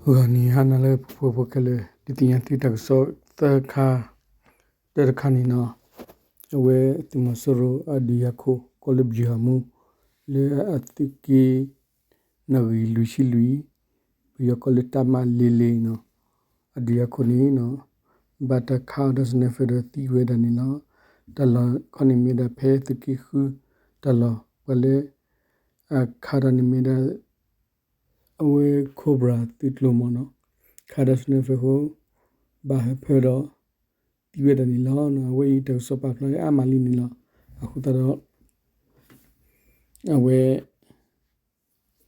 ဂီၤနံၤဟါနၤလၢပှဲၤပှဲၤခဲလၢာ် ဒုးသ့ၣ်ညါသုတၢ်ကစီၣ်သၢခါ, တၢတခါန့ၣ်နီၤ, အဝဲသုးမီၤစိရိၤအဒုးယၤခိၣ်ကီၢ်လၢပယီၤမူ လၢအသုးက့ နီၣ်ဂံၢ်လွံၢ်ဆံလွံၢ်, ပယီၤကိးလၢတပ်မလေးလေးနီၤ, အဒုးယၤခိၣ်န့ၣ်နီၤ, ဘၣ်တၢ်ခးအီၤဒီး sniper ဒီးသံဝဲဒၣ်န့ၣ်လီၤ. တၢ်လီၢ်ခီန့ၣ်မ့ၢ်ဒၣ်ဖဲသုးက့ဃုတၢ်လီၢ်, ပှၤလၢ အခးတၢ်န့ၣ်မ့ၢ်ဒၣ် အဝဲ Cobra သုးကျိၤမ့ၢ်နီၤ, ခးဒီး sniper အဃိ ဘၣ်ဟၢဖၢဒီး သံဝဲဒၣ်န့ၣ်လီၤ. အဝဲအံၤတၢ်ကစီၣ်ပာ်ဖျါအါမးလံန့ၣ်လီၤ. အဃိသတးဒီး အဝဲ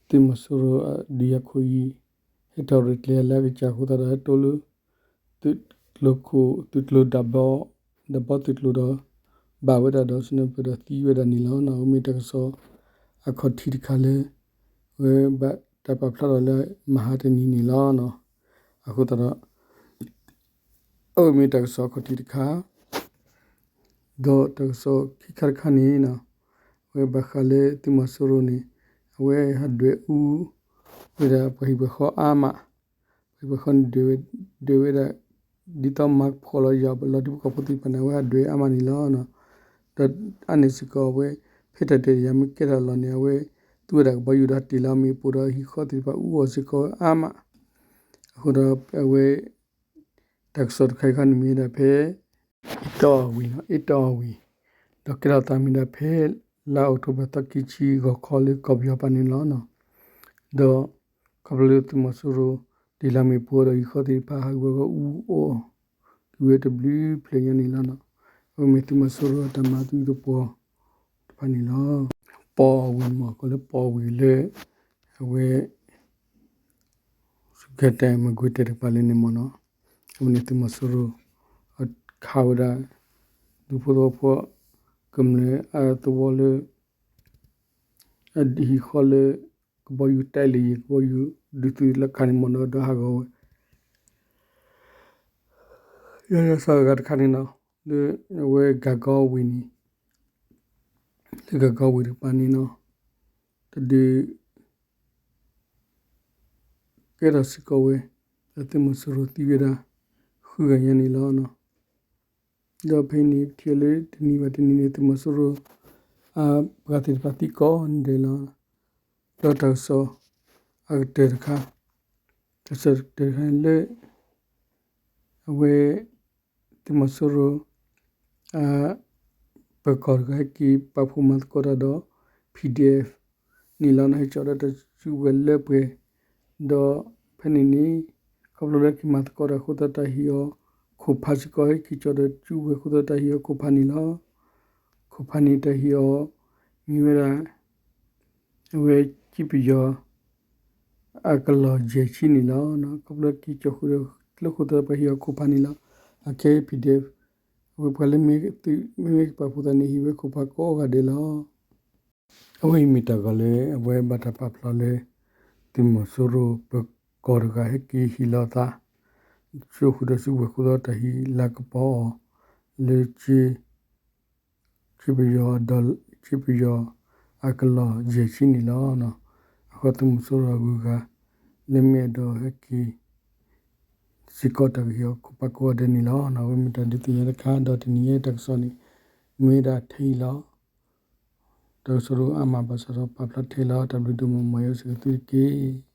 သုးမီၤစိရိၤအဒုးယၤခိၣ်အံၤ ဟဲထီၣ်ရဲၣ်ကျဲၤလၢအကစၢ်အဃိသတးဒီး ဟဲတိၢ်လၢ သုးကျိၤခိၣ် သုးကျိၤဒၣ်ဘီ, ဒၣ်ဘီသုးကျိၤဒီး ဘၣ်ဝဲဒၣ်ဒီး sniper ဒီးသံဝဲဒၣ်န့ၣ်လီၤ. အဝဲမ့ၢ်တၢ်ကစီၣ်အခီၣ်ထံးတခါလၢ ဝဲဘၣ်တၢ်ပာ်ဖျါထီၣ်လၢမဟါတနံၤန့ၣ်လီၤ. အဃိသတးဒီး အဝဲမ့ၢ်တၢ်ကစီၣ်အခီၣ်ထံးတခါ ဒီးတၢ်ကစီၣ်ခံခါတခါန့ၣ်နီၤ, အဝဲဘၣ်ဃးလၢသုးမီၤစိရိၤန့ၣ် အဝဲဟးဒွဲၣ်အူဝဲဒၣ်ပှၤဟံၣ်ပှၤဃီအါမး, ပှၤဟံၣ်ပှၤဃီန့ၣ် ဒွဲၣ်ဝဲဒၣ် ဒ်သိးမၤဖှီၣ်လီၤယၤ လီၤတံၢ်ဖိကီၢ်ဖိသ့ၣ်တဖၣ်န့ၣ် အဝဲဟးဒွဲၣ်အါမးန့ၣ်လီၤ. ဒီးအါန့ၣ်စ့ၢ်ကီးအဝဲ ဖဲတၢ်ဒွဲၣ်တၢ်ယၤမ့ၢ်ကဲထီၣ်အလီၢ်န့ၣ် အဝဲ သူဝဲဒၣ်ကဘီယူၤဒီးဟးတ့ၢ်လီၤမ့ၣ်ပိၢ်ဒီးဟံၣ်ဃီသ့ၣ်တဖၣ်အူအီၣ်စ့ၢ်ကီးအါမး, အဃိဒီးအဝဲ တၢ်ကစီၣ်တခါအံၤခီန့ၣ်မ့ၢ်ဝဲဒၣ်ဖဲ အ့တီအီၤဝံၤ, အ့တီအီၤဝံၤ, ဒီးကဲထီၣ်သးမ့ၢ်ဒၣ်ဖဲ လါအီးကထိဘၢၣ်သီခံဆံဂီၤခီလၢကီၢ်ပယီၤပၤန့ၣ်လီၤ. ဒီးခီဖျိလၢသုးမီၤစိရိၤ တ့ၢ်လီၤမ့ၣ်ပိၢ်ဒီးဟံၣ်ဃီသ့ၣ်တဖၣ်ဟးဂူာ်ဟးဂီၤအူအီၣ် က့ၤဝဲတဘျုးဖျၢၣ်ညါန့ၣ်လီၤ. အဝဲမ့ၢ်သုးမီၤစိရိၤအတၢ်မၤသုတပှီၤတဖၣ်န့ၣ်လီၤ. ပီအီၤဝံၤမ့ၢ် ကီးလၢပီအီၤဝံၤလၢ အဝဲ စူၢ်ကဲၤတဲာ် မကွ့ၤတဲာ်တကပၤလၢန့ၣ်မ့ၢ်နီၤ, အဝဲန့ၣ်သုးမီၤစိရိၤ အခးဝဲဒၣ် ဒူဖိသဝီဖိ ကမျၢၢ်အသဝီလၢ အဟံၣ်ဃီလၢ ကဘီယူၤတဲလံယံၤ ကဘီယူၤဒုးသုးလၢခါန့ၣ်မ့ၢ်နီၤ ဒီးဟးဂီၤဝဲ ယၤယၤစှၤဂၤတခါန့ၣ်နီၤ လၢအဝဲဂၤကီဝံၤန့ၣ် လၢဂၤကီဝံၤတကပၤန့ၣ်နီၤ တဒုး ကဲထီၣ်စ့ၢ်ကီးဝဲ ဒီးသုးမီၤစိရိၤသံဝဲဒၣ် ဃုဂၤညါန့ၣ်လီၤ. ဒီးဖဲအံၤန့ၣ် ပထံၣ်လၢတနံၤဘၣ်တနံၤန့ၣ် သုးမီၤစိရိၤ အပှၤသ့ၣ်တဖၣ်သံကိးနံၤဒဲးလီၤ. ဒီးတၢ်ကစီၣ်အကတၢၢ်တခါ တၢ်ကစီၣ်တၢ်ကတၢၢ်တခါလၢ အဝဲ သုးမီၤစိရိၤ အ ပၢၤကီၢ်တဂၤဟဲက့ၤပာ်ဖှိၣ်မၤသကိးတၢ်ဒီး PDF န့ၣ်လီၤ. ဟဲကၠီဒီးတၢ်စုကဝဲၤလၢပှဲၤ ဒီးဖဲန့ၣ်န့ၣ် ခီဖျိလၢက့ၤမၤသကိးတၢ်အဃိသတး တၢ်ဟ့ၣ်အီၤခိၣ်ဖးစ့ၢ်ကီး ဟဲက့ၤကၠီဒီးစုကဝဲၤအဃိသတး တၢ်ဟ့ၣ်အီၤခိၣ်ဖးန့ၣ်လီၤ. ခိၣ်ဖးန့ၣ်တၢ်ဟ့ၣ်အီၤ မ့ၢ်ဝဲဒၣ် အဝဲ ကံၣ်ပယီၤ အကလီၢ်ယဲၢ်ဆံန့ၣ်လီၤ. ခီဖျိက့ၤကၠီဃုာ်ဒီးကျိခိၣ်သတး ပှၤဟ့ၣ်အီၤခိၣ်ဖးန့ၣ်လီၤ. အခဲအံၤ PDF အဝဲပှၤလၢမ့ၢ်သုးမ့မ့ၢ်ကပာ်ဖှိၣ်သးန့ၣ် ဟ့ၣ်ဝဲခိၣ်ဖးကိးဂၤဒဲးလီၤ. အဝဲအံၤမ့ၢ်တၢ်ဂီၤလၢ အဝဲဘၣ်တၢ်ပာ်ဖျါလၢ သုးမီၤစိရိၤပၢၤကီၢ်တဂၤဟဲက့ၤဟ့ၣ်လီၤသး စုဃုာ်ဒီးစုကဝဲၤအဃိသတး တၢ်ဟ့ၣ်လၤကပီၤအီၤလၢ ကံၣ်ပယီၤ ကံၣ်ပယီၤအကလီၢ်ယဲၢ်ဆံန့ၣ်လီၤ. အဃိသုးမီၤစိရိၤအဂုၤအဂၤ လၢမ့ၢ်အဲၣ်ဒိးဟဲက့ၤ စ့ၢ်ကီးတၢ်ကဟ့ၣ်အီၤခိၣ်ဖးကိးဂၤဒဲးန့ၣ်လီၤ. အဝဲမ့ၢ်တၢ်ဒုးသ့ၣ်ညါတခါ ဒီးတနံၤညါတၢ်ကစီၣ်န့ၣ် မ့ၢ်ဒၣ်ထဲအံၤလီၤ. တၢ်ကစီၣ်ဒိၣ်အါမးဘၣ်ဆၣ်ဒီးပာ်ဖျါထဲလီၤ. တၢ်ဘျုးဒိၣ်မး မ်ယွၤဆိၣ်ဂ့ၤသုတက့ၢ်.